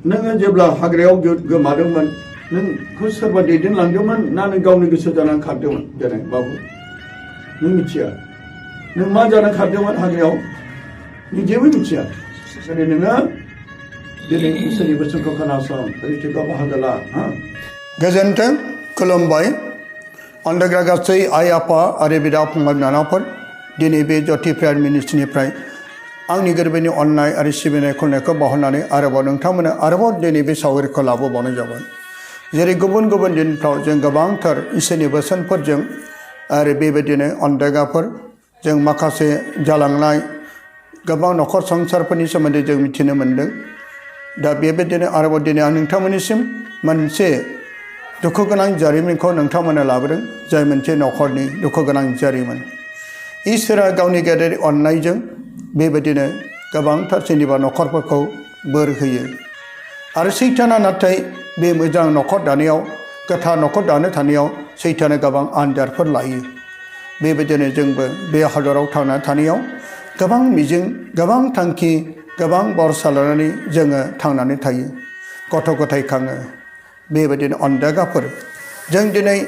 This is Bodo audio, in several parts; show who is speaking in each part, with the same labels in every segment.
Speaker 1: नोङो जेब्ला हाग्रायाव गोमादोंमोन नोंखौ सोरबा दैदेनलांदोंमोन ना नों गावनि गोसो जानानै खारदोंमोन देनाय बाबु नों मिथिया नों मा जानानै खारदोंमोन हाग्रायाव नों जेबो मिथिया दिनै नोङो दिनै इसोरनि बोसोनखौ खोनासं रिटिकआव बाहागो ला गोजोन्थों खुलुमबाय अन्दाग्रा गासै आइ आफा आरो बिदा फंबाय बिनानावफोर दिनै बे ज्योति प्रेयार मिनिस्ट्रिनिफ्राय आंनि गोरबोनि अननाय आरो सिबिनाय खुलुमनायखौ बावहरनानै आरोबाव नोंथांमोना आरोबाव दिनै बे सावगारिखौ लाबोबावनाय जाबाय जेरै गुबुन गुबुन दिनफ्राव जों गोबांथार इसोरनि बोसोनफोरजों आरो बेबायदिनो अनदायगाफोर जों माखासे जालांनाय गोबां नखर संसारफोरनि सोमोन्दै जों मिथिनो मोन्दों दा बेबायदिनो आरोबाव दिनै आं नोंथांमोननिसिम मोनसे दुखु गोनां जारिमिनखौ नोंथांमोना लाबोदों जाय मोनसे नखरनि दुखु गोनां जारिमिन इसोरा गावनि गेदेर अननायजों बेबायदिनो गोबांथार सोरनिबा नखरफोरखौ बोर होयो आरो सैताना नाथाय बे मोजां नखर दानायाव गोथार नखर दानो थानायाव सैताना गोबां आनजादफोर लायो बेबायदिनो जोंबो बे हादराव थांनानै थानायाव गोबां मिजिं गोबां थांखि गोबां बरसा लानानै जोङो थांनानै थायो गथ' गथाय खाङो बेबायदिनो अनदागाफोर जों दिनै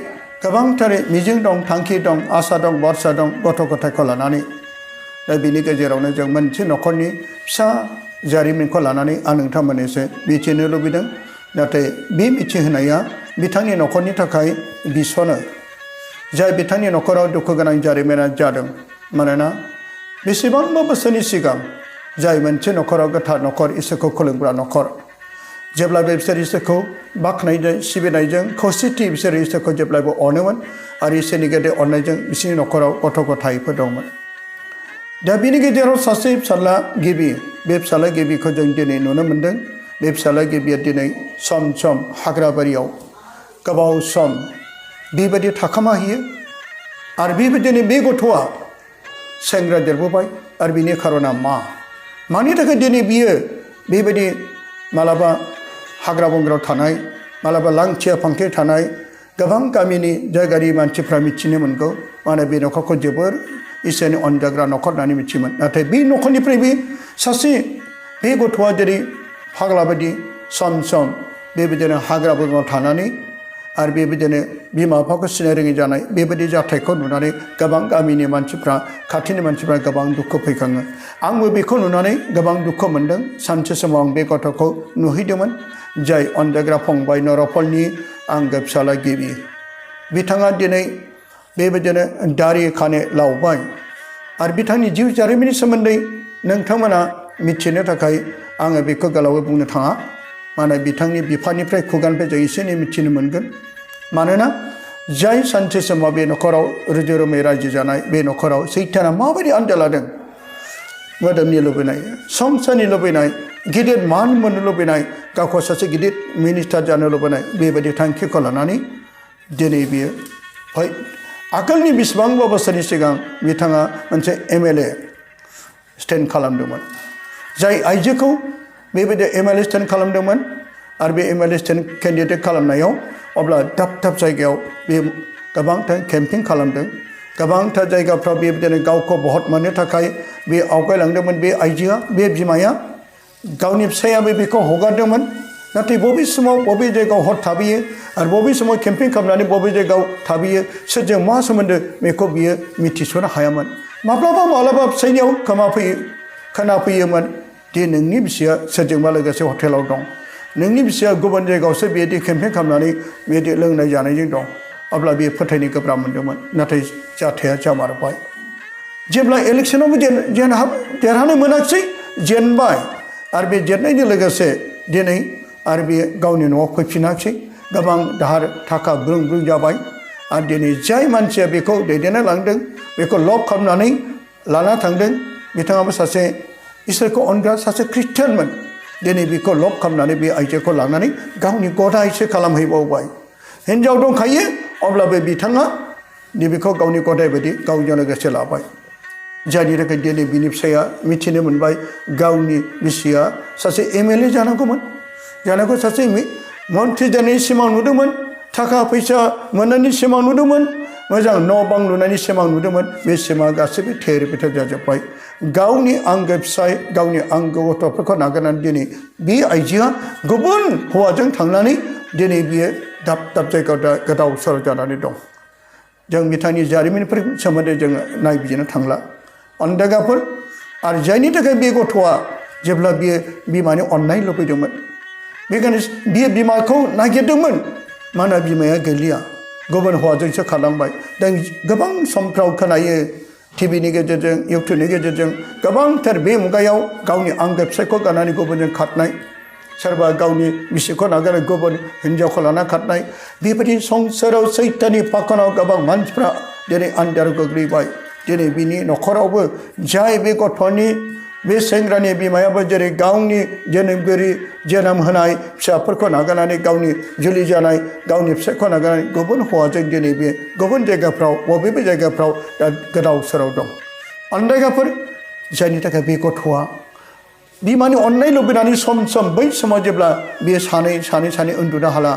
Speaker 1: गोबांथार मिजिं दं थांखि दं आसा दं बरसा दं गथ' गथायखौ लानानै दा बिनि गेजेरावनो जों मोनसे नखरनि फिसा जारिमिनखौ लानानै आं नोंथांमोननिसिम मिथिनो लुबैदों नाथाय बे मिथिहोनाया बिथांनि नखरनि थाखाय बिसनो जाय बिथांनि नखराव दुखु गोनां जारिमिना जादों मानोना बेसेबांबा बोसोरनि सिगां जाय मोनसे नखराव गोथार नखर इसोरखौ खुलुमग्रा नखर जेब्लाबो बिसोर इसोरखौ बाख्नायजों सिबिनायजों खौसेथि बिसोर इसोरखौ जेब्लाबो अनोमोन आरो इसोरनि गेदेर अननायजों बिसोरनि नखराव गथ' गथायफोर दंमोन दा बिनि गेजेराव सासे फिसाला गिबि बे फिसाला गिबिखौ जों दिनै नुनो मोन्दों बे फिसाला गिबिया दिनै सम सम हाग्राबारियाव गोबाव सम बेबायदि थाखोमाहैयो आरो बेबायदिनो बे गथ'आ सेंग्रा देरबोबाय आरो बिनि खारना मानि थाखाय दिनै बियो बेबायदि मालाबा हाग्रा बंग्रायाव थानाय मालाबा लांथिया फांथे थानाय गोबां गामिनि जायगानि मानसिफ्रा मिथिनो मोनगौ माने बे नखरखौ जोबोर इसोरनि अनजाग्रा नखर होननानै मिथियोमोन नाथाय बे नखरनिफ्राय बे सासे बे गथ'आ जेरै फाग्ला बायदि सम सम बेबायदिनो हाग्रा बंग्रायाव थानानै आरो बेबायदिनो बिमा बिफाखौ सिनाय रोङै जानाय बेबायदि जाथायखौ नुनानै गोबां गामिनि मानसिफ्रा खाथिनि मानसिफ्रा गोबां दुखु फैखाङो आंबो बेखौ नुनानै गोबां दुखु मोन्दों सानसे समाव आं बे गथ'खौ नुहैदोंमोन जाय अनजाग्रा फंबाय नरफलनि आंगो फिसाला गिबि बिथाङा दिनै बेबायदिनो दारि खाने लावबाय आरो बिथांनि जिउ जारिमिननि सोमोन्दै नोंथांमोना मिथिनो थाखाय आङो बेखौ गोलावै बुंनो थाङा माने बिथांनि बिफानिफ्राय खुगानिफ्राय जों एसे एनै मिथिनो मोनगोन मानोना जाय सानसे समाव बे नखराव रुजु रुमै रायजो जानाय बे नखराव सैताना माबायदि आनजाद लादों मोदोमनि लुबैनाय संसारनि लुबैनाय गिदिर मान मोननो लुबैनाय गावखौ सासे गिदिर मिनिस्टार जानो लुबैनाय बेबायदि थांखिखौ लानानै दिनै बियो आगोलनि बेसेबांबा बोसोरनि सिगां बिथाङा मोनसे MLA स्टेन्ड खालामदोंमोन जाय आइजोखौ बेबायदि MLA स्टेन्ड खालामदोंमोन आरो बे MLA स्टेन्ड केन्डिडेट खालामनायाव अब्ला दाब दाब जायगायाव बे गोबांथार केम्पिं खालामदों गोबांथार जायगाफ्राव बेबायदिनो गावखौ भट मोननो थाखाय बे आवगायलांदोंमोन बे आइजोआ बे बिमाया गावनि फिसायाबो बेखौ हगारदोंमोन नाथाय बबे समाव बबे जायगायाव हर थाबोयो आरो बबे समाव केम्पिं खालामनानै बबे जायगायाव थाबोयो सोरजों मा सोमोन्दो बेखौ बियो मिथिस'नो हायामोन माब्लाबा फिसायनियाव खोनाफैयोमोन दि नोंनि बिसिया सोरजोंबा लोगोसे हटेलाव दं नोंनि बिसिया गुबुन जायगायावसो बेबायदि केम्पिं खालामनानै बेबायदि लोंनाय जानायजों दं अब्ला बे फोथायनो गोब्राब मोन्दोंमोन नाथाय जाथाया जामारबाय जेब्ला इलेक्सनावबो देरहानो मोनाखिसै जेनबाय आरो बे जेननायजों लोगोसे दिनै आरो बे गावनि न'आव फैफिनाखिसै गोबां दाहार थाखा ब्रुं ब्रुं जाबाय आरो दिनै जाय मानसिया बेखौ दैदेनना लांदों बेखौ लब खालामनानै लाना थांदों बिथाङाबो सासे इसोरखौ अनग्रा सासे ख्रिस्टियानमोन दिनै बेखौ लब खालामनानै बे आइजोखौ लांनानै गावनि गदायसो खालामहैबावबाय हिन्जाव दंखायो अब्लाबो बिथाङा बेखौ गावनि गदाय बायदि गावजों लोगोसे लाबाय जायनि थाखाय दिनै बिनि फिसाया मिथिनो मोनबाय गावनि बिसिया सासे MLA जानांगौमोन सासे मन्थ्रि जानायनि सिमां नुदोंमोन थाखा फैसा मोननायनि सिमां नुदोंमोन मोजां न' बां लुनायनि सिमां नुदोंमोन बे सिमां गासैबो थेर बेथेर जाजोब्बाय गावनि आंगो फिसाय गावनि आंगो गथ'फोरखौ नागारनानै दिनै बे आइजोआ गुबुन हौवाजों थांनानै दिनै बियो दाब दाब जायगायाव दा गोदाव सोराव जानानै दं जों बिथांनि जारिमिनफोरनि सोमोन्दै जोङो नायबिजिरनो थांला अन्दागाफोर आरो जायनि थाखाय बे गथ'आ जेब्ला बियो बिमानि अननाय लुबैदोंमोन बेखायनो बियो बिमाखौ नागिरदोंमोन मानोना बिमाया गैलिया गुबुन हौवाजोंसो खारलांबाय जों गोबां समफ्राव खोनायो टिभिनि गेजेरजों इउटुबनि गेजेरजों गोबांथार बे मुगायाव गावनि आंगो फिसायखौ गारनानै गुबुनजों खारनाय सोरबा गावनि बिसिखौ नागारनानै गुबुन हिन्जावखौ लाना खारनाय बेबायदि संसाराव सैताननि फाखनाव गोबां मानसिफ्रा दिनै आन्दाराव गोग्लैबाय दिनै बिनि न'खरावबो जाय बे गथ'नि बे सेंग्रानि बिमायाबो जेरै गावनि जोनोमगिरि जोनोम होनाय फिसाफोरखौ नागारनानै गावनि जुलि जानाय गावनि फिसायखौ नागारनानै गुबुन हौवाजों दिनै बे गुबुन जायगाफ्राव बबेबा जायगाफ्राव दा गोदाव सोराव दं अन्दायगाफोर जायनि थाखाय बे गथ'आ बिमानि अननाय लुबैनानै सम सम बै समाव जेब्ला बियो सानै उन्दुनो हाला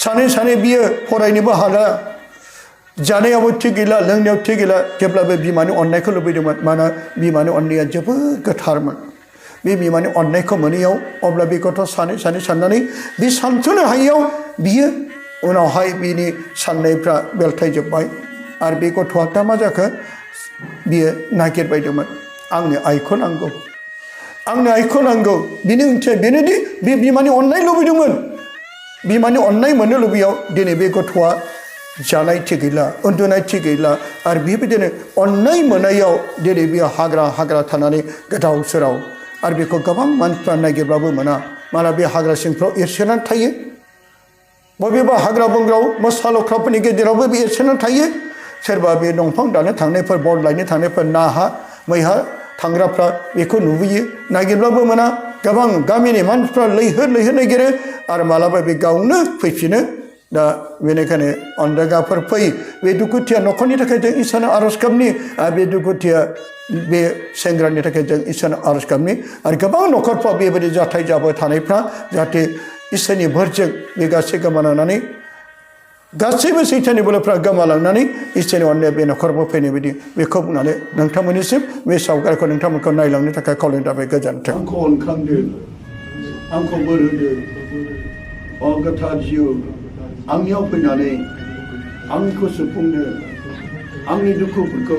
Speaker 1: सानै बियो फरायनोबो हाला जानायावबो थिग गैला लोंनायाव थिग गैला जेब्लाबो बिमानि अननायखौ लुबैदोंमोन मानोना बिमानि अननाया जोबोद गोथारमोन बे बिमानि अननायखौ मोनैयाव अब्ला बे गथ' सानै साननानै बे सानस'नो हायैयाव बियो उनावहाय बिनि साननायफ्रा बेलथायजोब्बाय आरो बे गथ'आ दा मा जाखो बियो नागिरबायदोंमोन आंनो आइखौ नांगौ आंनो आइखौ नांगौ बिनि ओंथिया बेनोदि बे बिमानि अननाय लुबैदोंमोन बिमानि अननाय मोननो लुबैयाव दिनै बे गथ'आ जानाय थिग गैला उन्दुनाय थिग गैला आरो बेबायदिनो अननाय मोननायाव दिनै बियो हाग्रा थानानै गोदाव सोराव आरो बेखौ गोबां मानसिफ्रा नागिरब्लाबो मोना माला बे हाग्रा सिंफ्राव एरसोनानै थायो बबेबा हाग्रा बंग्रायाव मोसा लख्राफोरनि गेजेरावबो बे एरसोनानै थायो सोरबा बे दंफां दाननो थांनायफोर बन लायनो थांनायफोर नाहा मैहा थांग्राफ्रा बेखौ नुबोयो नागिरब्लाबो मोना गोबां गामिनि मानसिफ्रा लैहोर नागिरो आरो मालाबा बे गावनो फैफिनो दा बेनिखायनो अन्दागाफोर फै बे दुखुथिया न'खरनि थाखाय जों इसोरनाव आर'ज गाबनि आरो बे दुखुथिया बे सेंग्रानि थाखाय जों इसोरनाव आर'ज गाबनि आरो गोबां न'खरफ्राव बेबायदि जाथाय जाबाय थानायफ्रा जाहाथे इसोरनि बोरजों बे गासै गोमालांनानै गासैबो सैताननि बोलोफ्रा गोमालांनानै इसोरनि अननाया बे न'खरावबो फैनाय बायदि बेखौ बुंनानै नोंथांमोननिसिम बे सावगारिखौ नोंथांमोनखौ नायलांनो थाखाय खावलायनाय जाबाय गोजोन्थों
Speaker 2: आंखौ अनखांदो आंखौ बोर होदो अ गोथार जिउ आंनियाव फैनानै आंखौ सुफुंदो आंनि दुखुफोरखौ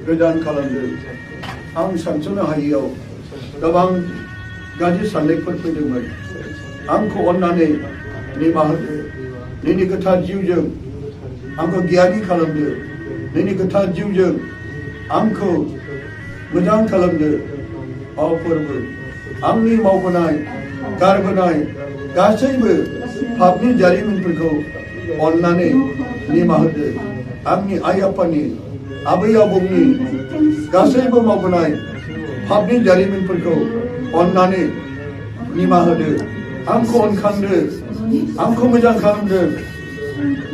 Speaker 2: गोजान खालामदो आं सानस'नो हायैयाव गोबां गाज्रि साननायफोर फैदोंमोन आंखौ अननानै निमाहा होदो नोंनि गोथार जिउजों आंखौ गियानि खालामदो नोंनि गोथार जिउजों आंखौ मोजां खालामदो अ फोरबो आंनि मावबोनाय गारबोनाय गासैबो पापनि जारिमिनफोरखौ अननानै निमाहा होदो आंनि आइ आफानि आबै आबौनि गासैबो मावबोनाय पापनि जारिमिनफोरखौ अननानै निमाहा होदो आंखौ अनखांदो आंखौ मोजां खालामदो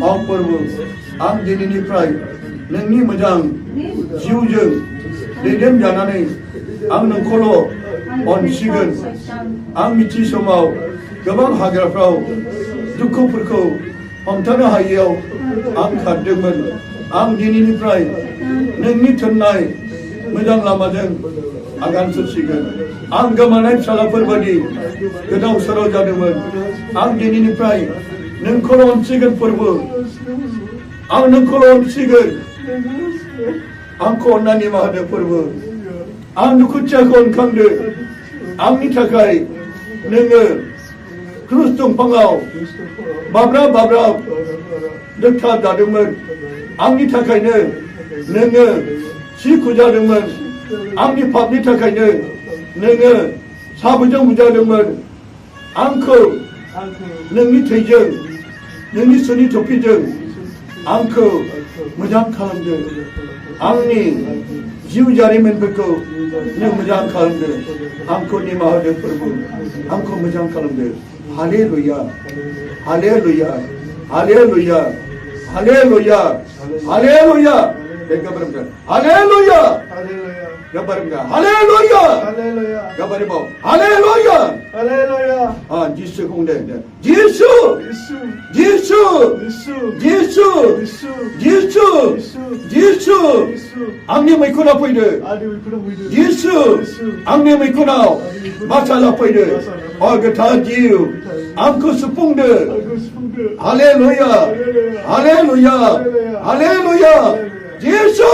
Speaker 2: अ फोरबो आं दिनैनिफ्राय नोंनि मोजां जिउजों दैदेनजानानै आं नोंखौल' अनसिगोन आं मिथि समाव गोबां हाग्राफ्राव दुखुफोरखौ हमथानो हायैयाव आं खारदोंमोन आं दिनैनिफ्राय नोंनि थिननाय मोजां लामाजों आगान सुरसिगोन आं गोमानाय फिसालाफोर बायदि गोदाव सोराव जादोंमोन आं दिनैनिफ्राय नोंखौल' अनसिगोन फोरबो आं नोंखौल' अनसिगोन आंखौ अननानै निमाहा होदो फोरबो आं दुखुथियाखौ अनखांदो आंनि थाखाय नोङो क्रुस दंफाङाव बाब्राब दोगथाब जादोंमोन आंनि थाखायनो नोङो सि खुजादोंमोन आंनि पापनि थाखायनो नोङो साबोजों बुजादोंमोन आंखौ नोंनि थैजों नोंनि सुनि थफिजों आंखौ मोजां खालामदो आंनि जिउ जारिमिनफोरखौ नों मोजां खालामदो आंखौ निमाहा होदो फोरबो आंखौ मोजां खालामदो hallelujah hallelujah hallelujah hallelujah hallelujah hallelujah Gabarga. Hallelujah. Hallelujah. Gabaribao. Hallelujah. Hallelujah. Ah, Jesus kung de. Jesus. Jesus. Jesus. Jesus. 예수
Speaker 1: angni maikuna poide 예수 angni maikuna masalah poide agata jiu angku sepungde haleluya haleluya haleluya 예수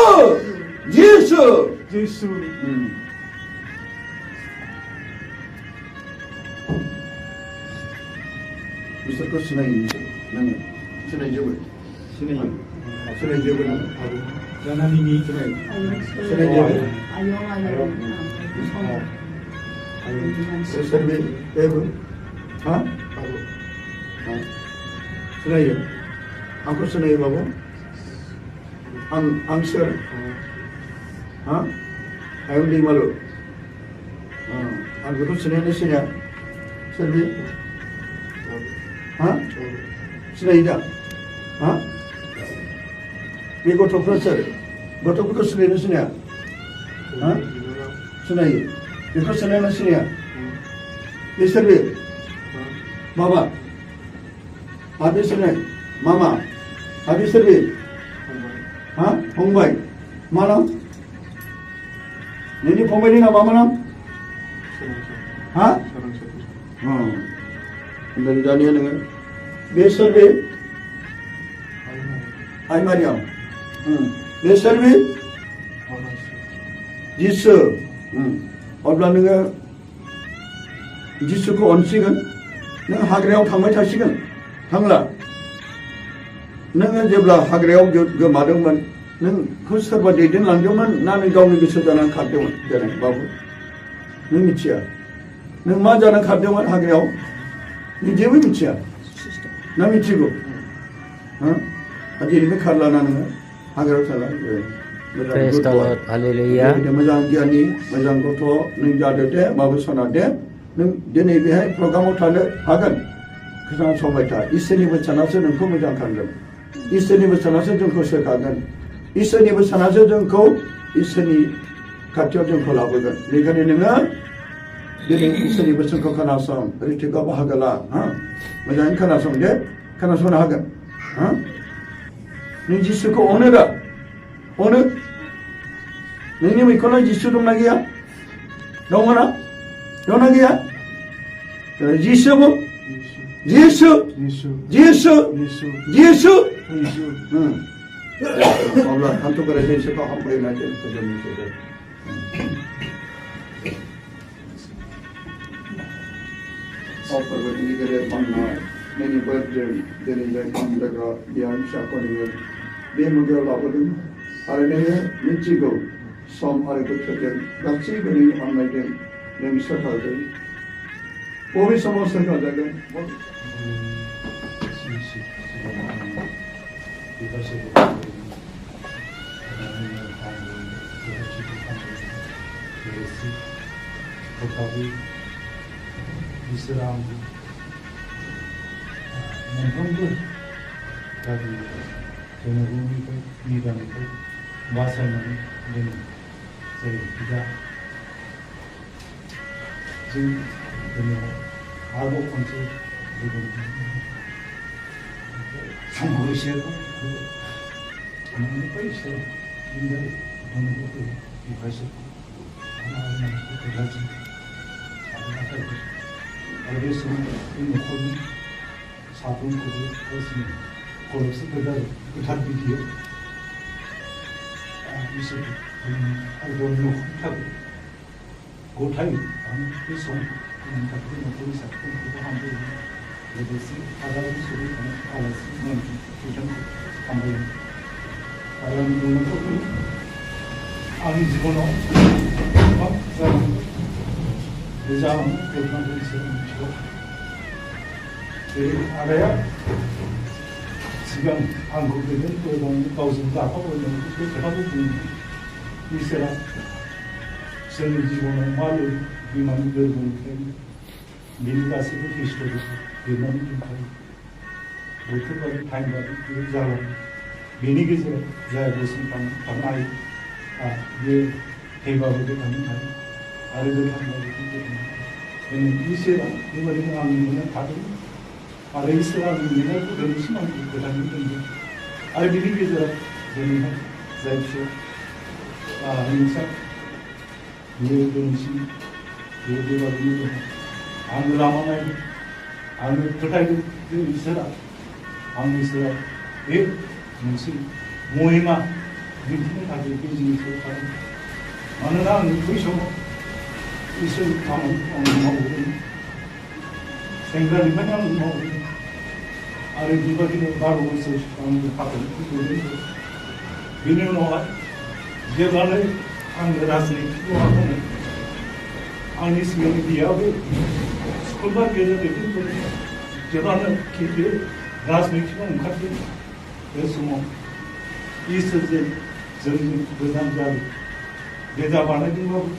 Speaker 1: Bisa kau senai nang senai je buat senai je buat
Speaker 3: Jangan ini
Speaker 1: senai je serbi ha senai je aku senai babu ang sir ha ayo di malu aku tu senai ni senai serbi ha senai dah ha ni gotoknya sir gotoknya senai ni senai ha senai itu senai ni senai ni serbi mama habis senai mama habis serbi ha pongbai mana ni pongbai ni nama mana ha dan jadinya dengan besar be ay Mariam besar be Yesus अब्ला नोङो जिसुखौ अनसिगोन नों हाग्रायाव थांबाय थासिगोन थांला नोङो जेब्ला हाग्रायाव गोमादोंमोन नोंखौ सोरबा दैदेनलांदोंमोन ना नों गावनि गोसो जानानै खारदोंमोन जानाय बाबु नों मिथिया नों मा जानानै खारदोंमोन हाग्रायाव नों जेबो मिथिया ना मिथिगौ दिनैबो खारलाना नोङो हाग्रायाव थाला
Speaker 4: Praise the Lord. Hallelujah.
Speaker 1: मोजां गियानि मोजां गथ' नों जादो दे माबो सना दे नों दिनै बेहाय प्रग्रामाव थानो हागोन खोनासंबाय था इसोरनि बोसोनासो नोंखौ मोजां खालामगोन इसोरनि बोसोनासो जोंखौ सोखागोन इसोरनि बोसोनासो जोंखौ इसोरनि खाथियाव जोंखौ लाबोगोन बेनिखायनो नोङो दिनै इसोरनि बोसोनखौ खोनासं रिटिकआव बाहागो ला मोजाङै खोनासं दे खोनासंनो हागोन नों जिसुखौ अनो दा अनो नोंनि मैखुनाव जिसु दंना गैया दङना दंना गैया जिसु जिसु जिसु जिसु अब्ला हान्थु गोराय जिसुखौ हामब्लायनानै जों फोजोबनोसै अफोरबायदिनि गेदेर बांनाय नोंनि बोरजों दिनै जाय खामलायग्रा बियान फिसाखौ नोङो बे मुगायाव लाबोदों आरो नोङो मिथिगौ सम आरो बोथोरजों गासैबो नोंनि अननायजों नों सोरखारजों बबे समाव सोरखार जागोन
Speaker 3: बासायनानै दोनो जेरै दा जों दिनैहाय आरोबाव खनसे 상고시하고 하나님의 있어요. 인간이 보는 것도 이것이 하나님의 그가지 하나님의 어디서 이 모든 사동들이 있으면 고로스 그다음 그다음 비디오 있어도 알고 놓고 고타이 아니 그래서 그냥 같은 것들이 사건 그거 한 번. 그래서 하다가 소리 알았으면 좀 한번 다른 분은 또 아니 집어넣어 막 의자 그런 거 있어요. 그 알아야 지금 한국에는 그런 가우스도 아파고 있는 그 제가 보면 이스라 생일 집어넣어 말을 비만 들고 밀가스도 히스토리 비만이 좀 못해버린 타임바디 유자로 미니기서 자야 무슨 방아이 예 대바보도 가는 날 아래도 한마디 근데 이세라 이번에 하는 다들 아래 이스라엘이나 그런 심한 그 다니는데 आरो बिनि गेजेराव दिनैहाय जाय फिसा हिंसा बियो दिनैसिम बियो बेबादिनो दङ आङो लामा नायदों आङो फोथायदों जे इसोरा आंनि सेराव बे मोनसे महिमा दिन्थिनो थाखाय बे जिनिसखौ खालामो मानोना आं बै समाव इसोर खामानिखौ आं मावदों सेंग्रानिफ्रायनो आं मावदों आरो बेबादिनो 12 बोसोर आंनि हाबाखौ नुदों बेनि उनावहाय जेब्लानो आङो राजनितिकआव हाबदोंमोन आंनि सिगांनि बियाबो स्कुल बा गेजेर बेफोर जेब्लानो बे राजनितिकआव ओंखारदों बे समाव इसोरजों जोंजों गोजान जायो बेजा बानायदोंबाबो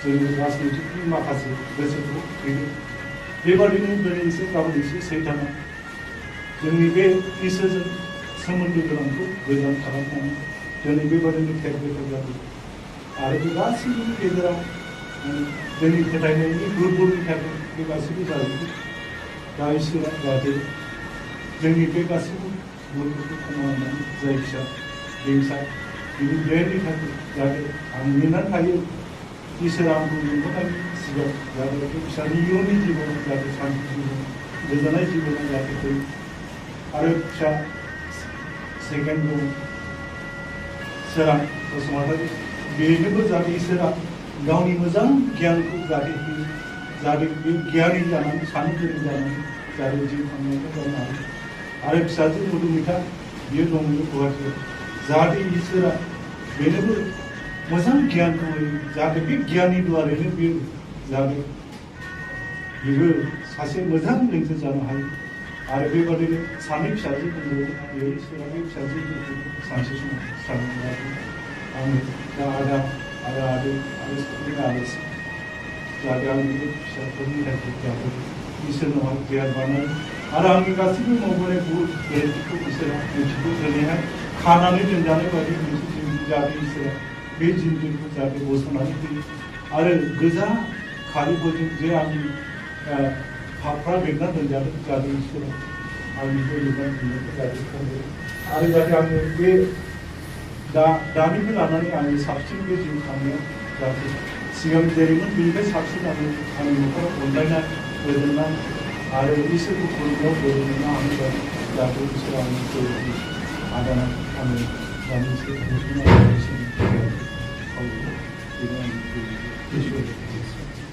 Speaker 3: जोङो राजनितिकनि माखासे गोसोखौ फैदों बेबादिनो दिनै एसे गाबोन एसे सैताना जोंनि बे इसोरजों सोमोन्दो गोनांखौ गोजान खालामनानै दिनै बेबादिनो थेर-बेथेर जादों आरो बे गासैनि गेजेराव जोंनि फोथायनायनि दुरबलनि थाखाय बे गासैबो जाजोबदों दा इसोरा जाहाथे जोंनि बे गासैबो दुरबलखौ खमायनानै जाय फिसा हिंसा बिनि ब्लेमनि थाखाय जाहाथे आं नेनानै थायो इसोरा आंखौ लिंहरनायनि सिगां जाहाथे बे फिसानि इयुननि जिबनाव जाहाथे सान्ति जिबन गोजोननाय जिबनाव जाहाथे फैयो आरो फिसा सेकेन्ड दं सोरां बसुमतारी बेनोबो जाहाथे इसोरा गावनि मोजां गियानखौ जाहाथे होयो जाहाथे बे गियानि जानानै साननो गोरों जानानै जाहाथे जिउ खांनायखौ गावनो हायो आरो फिसाजो मधुमिता बियो दङ गुवाहाटियाव जाहाथे इसोरा बेनोबो मोजां गियानखौ होयो जाहाथे बे गियाननि दुवारैनो बियो जाहाथे बेबो सासे मोजां लेंजो जानो हायो आरो बेबादिनो सानै फिसाजो दंबावो बेयो इसोरा बे फिसाजोफोरखौ सानसे समाव साननो आङो दा आदा आरो आदै आरो सानै आलासि जाहाथे आंनि बे फिसाफोरनि थाखाय जाहाथे इसोरनावहाय गियान बानायो आरो आंनि गासैबो मावबोनाय बुहुद गोरोन्थिखौ इसोरा मिथिगौ दिनैहाय खानानै दोनजानाय बायदि मोनसे जिन्दि जाहाथे इसोरा बे जिन्दगिखौ जाहाथे बस'नानै होयो आरो गोजा खालिफोरजों जे आंनि पापफ्रा बेंना दोनजादों जाहाथे इसोरा आंनि बे लिरनाय बिनायखौ जाहाथे खालामो आरो जाहाथे आङो बे दानिफ्राय लानानै आंनि साबसिन बे जिउ खांनायाव जाहाथे सिगां जेरैमोन बेनिफ्राय साबसिन आंनि न'खराव अनलायनाय गोजोननाय आरो इसोरखौ खुलुमनायाव गोजोनना आङो जाहाथे इसोरा आंनि गोरोन्थि आदाना आङो दानिसो इसोरनि